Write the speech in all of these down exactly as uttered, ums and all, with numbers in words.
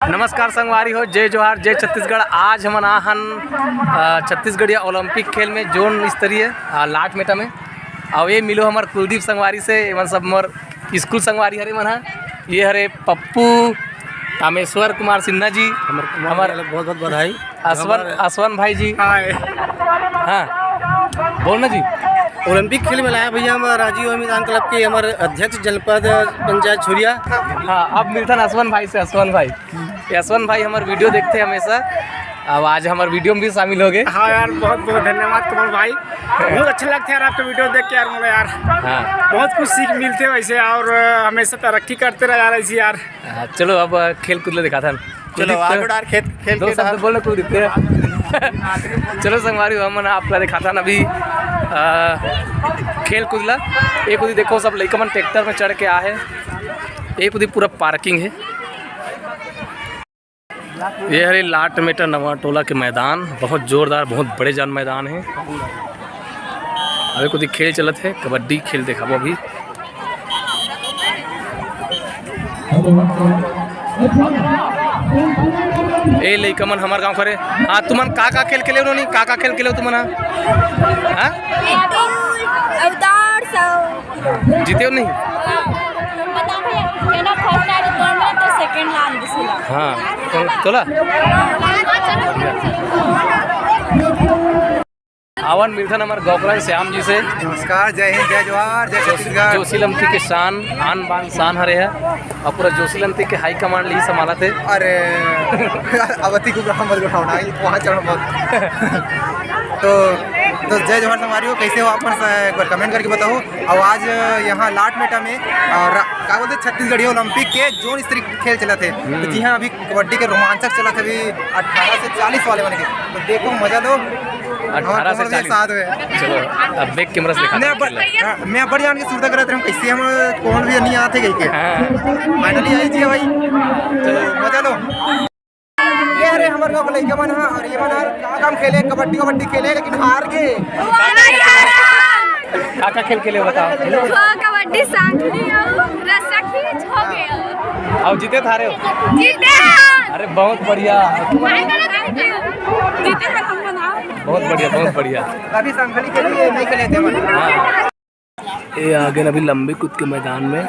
नमस्कार संगवारी हो, जय जोहार, जय छत्तीसगढ़। आज हमन आ हन, अ, छत्तीसगढ़िया ओलंपिक खेल में जोन स्तरीय, अ, लाट मेटा में। अउ ये मिलो हमर कुलदीप संगवारी से, एमन सब मोर स्कूल संगवारी हरे मन ह। ये हरे पप्पू, तामेश्वर कुमार सिन्हा जी, हमर कुमार हमर भैया ल बहुत बहुत बधाई। असवन, हमर असवन भाई जी। हाय। हाँ, बोल ना जी। ओलंपिक खेल में लाया भैया हमर राजीव मैदान क्लब के हमर अध्यक्ष जनपद पंचायत छुरिया। हाँ, अब मिलथन असवन भाई से, असवन भाई। यशवंत भाई हमर वीडियो देखते हमेशा, अब आज हमर वीडियो में भी शामिल हो गए। हाँ यार, बहुत बहुत धन्यवाद कमल भाई, बहुत अच्छा लगता है यार आपका वीडियो देख के यार, मोला यार हाँ। बहुत कुछ सीख मिलते हैं वैसे, और अ, हमेशा तरक्की करते रह यार ऐसे यार। हाँ, चलो अब खेल कूद ले दिखाथन। चलो, कुलदीप, आगे डार खेत, खेल दो के शब्द डार। बोलना कुलदीप तेरा। चलो संगवारी हो, हमन आपला दिखाथन अभी अ, खेल कूद ला। एक उदी देखो, सब लइका मन ट्रैक्टर में चढ़ के आ है। एक उदी पूरा पार्किंग है। ये हरे लाट मेटा नवा टोला के मैदान, बहुत जोरदार, बहुत बड़े जान मैदान है। अभी कुछ खेल चलत है, कबड्डी खेल देखाबो अभी। ए लइका मन हमर गांव करे। हाँ, तुमन का का खेल खेले हो नी? का का खेल खेले हो तुमन? हाँ? अवतार सब। जीते हो नहीं? पता भैया, केना फर्स्ट आए तो कौन में तो सेकंड लान दिसला। हाँ, तो, तोला? आवन मिलथन हमर गोकुलन श्याम जी से। नमस्कार, जय हिंद, जय जोहार, जय जोशी-, छत्तीसगढ़। जोशीलमती के शान, आन बान शान हरे है। अउ पूरा जोशीलमती के हाई कमांड ली संभालत हे। अरे, अवती को हम मत उठाओ ना, ये वहाँ चढ़ो मत। तो, तो जय जोहार संगवारी हो, कैसे हो आप मन से एक बार कमेंट करके बताओ। अउ आज यहाँ लाटमेटा में, अ, रा-, का बोलते, छत्तीसगढ़िया ओलंपिक के जोन स्तरीय खेल चलत हे। तो हम्म। जी हाँ, अभी कबड्डी के रोमांचक चलत हे अभी अठारह से चालीस वाले मन के। तो देखो, मजा लो। अठारह से चालीस। साथ में। चलो, अब बैक कैमरा से दिखाते हैं मैं बड़-, खेल। हाँ, मैं बड़ जान के सुविधा करत रहूँ, कैसे हम कौन भी नहीं आते कहीं के। हाँ। फाइनली आई जी भाई, तो मजा लो। ये हरे हमर गाँव के लइका मन ह, और ये मन ह का काम खेले, कबड्डी कबड्डी खेले, लेकिन हार गए। का का खेल खेले बताओ? खो, कबड्डी, सांखली अउ रस्सा खींच हो गया। अउ जीते हारे हो? जीते हैं। अरे बहुत बढ़िया। जीते हैं हम बनाओ। बहुत बढ़िया, बहुत बढ़िया। अभी सांखली खेले, नहीं खेले थे मन। हाँ। ये आगे अभी लंबी कूद के मैदान में।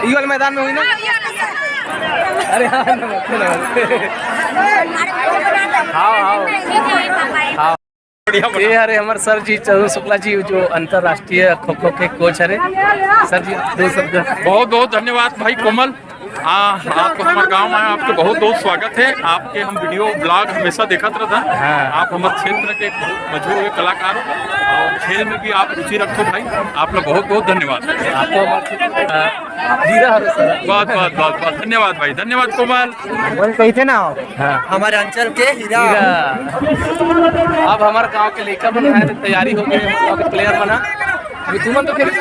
ये वाले मैदान में हुई ना? अरे हाँ, नमस्ते, नमस्ते। हाँ, हाँ। हाँ। बढ़िया, बढ़िया। ये हरे हमर सर जी, चंदन शुक्ला जी, जो अंतर्राष्ट्रीय खो खो के कोच हरे। सर जी, दो शब्द। बहुत बहुत धन्यवाद भाई कोमल। हाँ, आप हमारे गांव में आए, आपके बहुत बहुत स्वागत है। आपके हम वीडियो ब्लॉग हमेशा देखत रहता। हाँ। आप हमारे क्षेत्र के बहुत मशहूर हुए कलाकार हो और खेल में भी आप रुचि रखो भाई। आप लोग बहुत बहुत धन्यवाद। आपको हमारे, अ, हीरा हरे सर। बहुत बहुत बहुत बहुत धन्यवाद भाई, धन्यवाद कोमल। बोल, कैसे ना हो? हाँ। हमारे अंचल के हीरा। हीरा। अब हमारे गांव के लइका मन आए, तो तैयारी हो गई, हमारे गांव के प्लेयर मन। अभी तुमन तो खेले।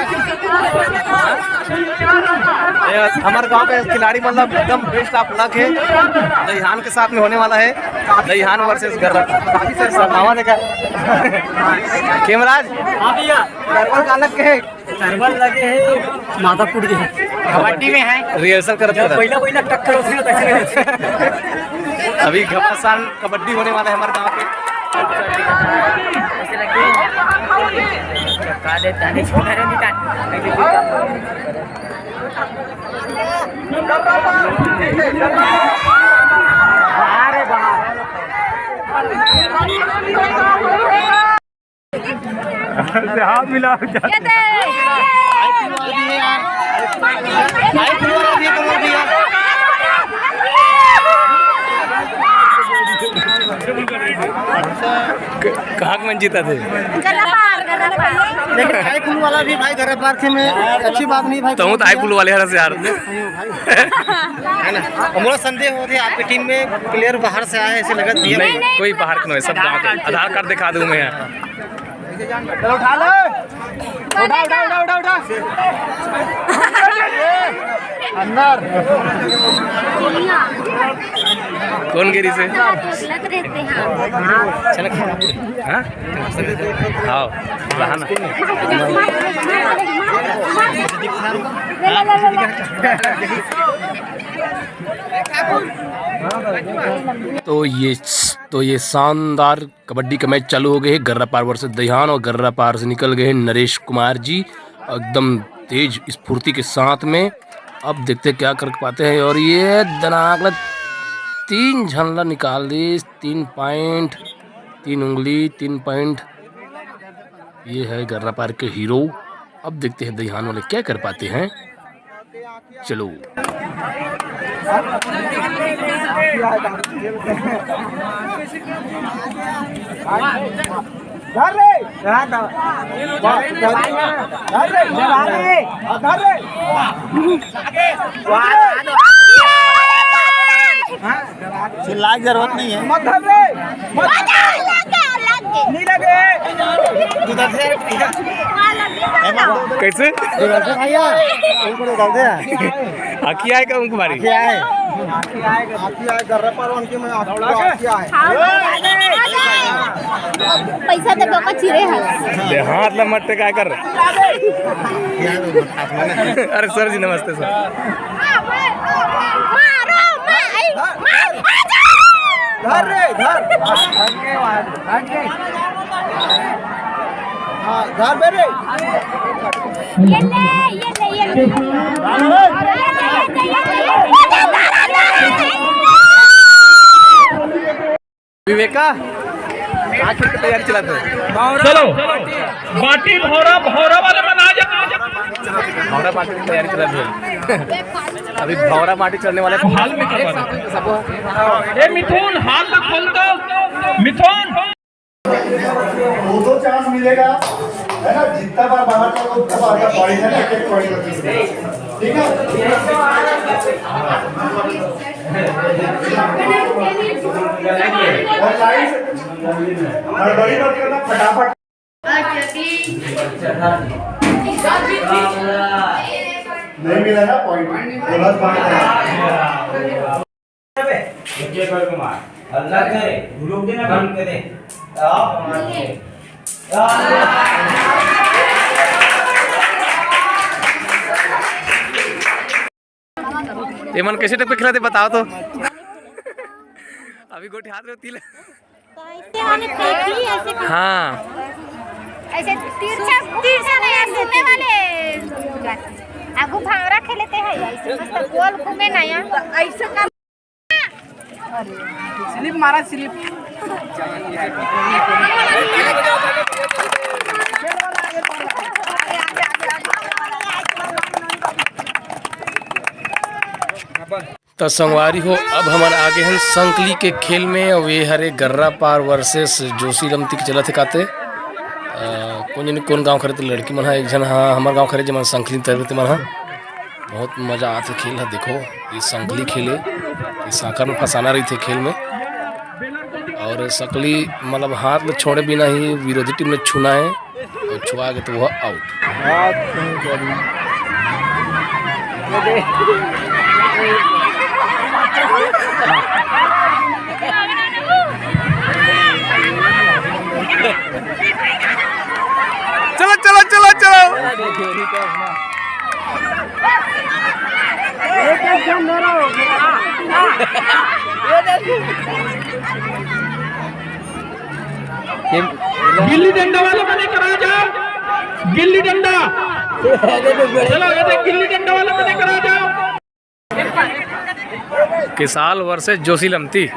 ये हमारे गांव के खिलाड़ी, मतलब, एकदम बेस्ट ऑफ लक है। दहिहान के साथ में होने वाला है, दहिहान वर्सेस गर्रा। सर, नावा देखा। खेमराज, हाँ भैया। गरबा का अलग के है। सर्वर लगे है तो माथा फूट गया। कबड्डी में है। रिहर्सल करत जब करत। पहला पहला टक्कर होती है तो ऐसे नहीं होती। अभी घमासान कबड्डी होने वाला है हमारे गांव पे। का दे ताने छोटा रे निकाल। बाहर है, बाहर। हाथ मिला। ये दे। क-, कहाँ के मन जीता थे? गरबा, गरबा। लेकिन हाई पुल वाला भी भाई गर्रा पार्क में अच्छी बात नहीं भाई। तो हूँ तो हाई पुल वाले हरस यार। है ना? हमरो संदेह होत हे आपके टीम में प्लेयर बाहर से आए ऐसे लगत भैया। नहीं, नहीं, कोई बाहर के नहीं, सब गाँव के। आधार कार्ड दिखा दूँ मैं यार। चलो उठा लो। उठा, उठा, उठा, उठा, उठा। अंदर। कौन गिरी से? लग रहते हैं। हाँ? हाँ, रहा ना। तो ये, तो ये शानदार कबड्डी का मैच चालू हो गए हे। गर्रापार वर्सेस दहिहान और गर्रापार से निकल गए हैं नरेश कुमार जी एकदम तेज स्फूर्ति के साथ में। अब देखते हैं क्या कर पाते हैं। और ये दनाक ला तीन झन ला निकाल दी, तीन पॉइंट, तीन उंगली, तीन पॉइंट। ये है गर्रापार के हीरो। अब देखते हैं दहिहान वाले क्या कर पाते हैं। चलो। धर रे। धर रे। धर रे। धर रे। चिल्लाए के जरूरत नहीं है। मत धर रे। मत। नहीं लगे। कैसे? भैया, उनको निकाल दे। आखी आए का उनको मारी? आखी आए। आखी आए, आखी आए, गर्रा पार उनके में आखी आए। पैसा देबो का चिरे है। ले, हाथ ला मत टेका कर। अरे सर जी, नमस्ते सर। मारो, मार, मार, मार। धर रे, धर। हाँ, धर बे रे। ये ले, ये ले, ये ले। विवेका, का खेल के तैयारी चलत हे? चलो, बाटी भौरा, भौरा वाले मन आ जा। भौरा बाटी के तैयारी चलत हे। अभी भौरा बाटी चढ़ने वाले हैं। हाल में करवा दो। ए मिथुन, हाल में खोल दो। मिथुन। दो दो चांस मिलेगा, है ना? जितना बार बाहर जाओ, उतना बार का पॉइंट है ना, एक एक पॉइंट का। ठीक है? और लाइन से हड़बड़ी मत करना, फटाफट। नहीं मिला ना पॉइंट, बोनस मार। विजय कुमार, अल्लाह करे, गुरु के ना बंद करे। आप ये मन कैसे टाइप के खिलाते बताओ तो। अभी गोटी हाथ में तिल। तो ऐसे वाले फेंकी, ऐसे हाँ। ऐसे तिरछा, तिरछा नहीं, ऐसे घूमे वाले। आगू भांगड़ा खेलते हैं, ऐसे मस्त गोल घूमे ना यहाँ। ऐसे का स्लिप मारा, स्लिप। त संगवारी हो, अब हमन आगे हन संकली के खेल में। अउ ये हरे गर्रा पार वर्सेस जोशी लमती के चलत हे काते। अ, कोन जनी कोन गांव खरे, त लड़की मन ह, एक झन ह हमर गांव खरे, जेमन संकली तरह ते मन ह। बहुत मजा आथे खेल ह। देखो, ये संकली खेल हे, ये सांकर में फंसाना रहिथे खेल में। और संकली मतलब हाथ में छोड़े बिना ही विरोधी टीम ने छूना है। अउ छुआ गे त वो आउट। हाथ कहीं करी। चलो, चलो, चलो, चलो। गिल्ली डंडा वाले मने करा जाओ, गिल्ली डंडा। चलो, ये देख, गिल्ली डंडा वाले मने करा जाओ। किसाल वर्सेस जोशी लमती।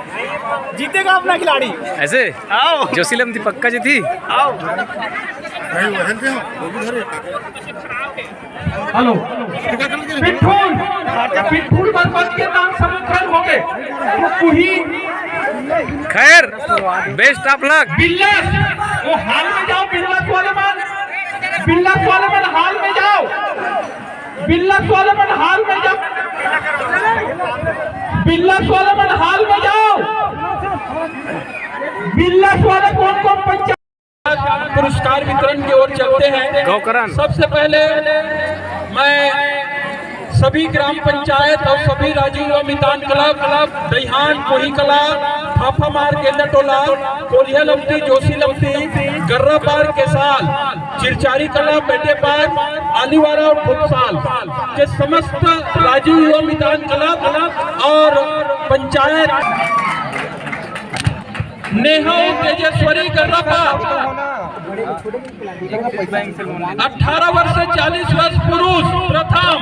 जीतेगा अपना खिलाड़ी। ऐसे? आओ। जोशी लमती पक्का जीती? आओ। हेलो, पिट्ठून, पिट्ठून बरपत के नाम समुद्र हो गए। कुही। खैर, best of luck। बिल्लस, वो हाल में जाओ, बिल्लस वाले मान। बिल्लस वाले मन हाल में जाओ, बिल्लस वाले मन हाल में जाओ, बिल्लस वाले मन हाल में जाओ। बिल्लस वाले कौन कौन पंचायत पुरस्कार वितरण की ओर चलते हैं। गौकरण। सबसे पहले मैं सभी ग्राम पंचायत और सभी राजू युवा मितान क्लब, क्लब दईहान, कोही कला, फाफा मार, गेंदा टोला, कोलिया लमती, जोशी लमती, गर्रा पार, केसाल, चिरचारी कला, बेटे पार, आलीवारा और भूतसाल के समस्त राजू युवा मितान क्लब और पंचायत नेहा तेजेश्वरी गर्रा पार, अठारह वर्ष से चालीस वर्ष पुरुष प्रथम,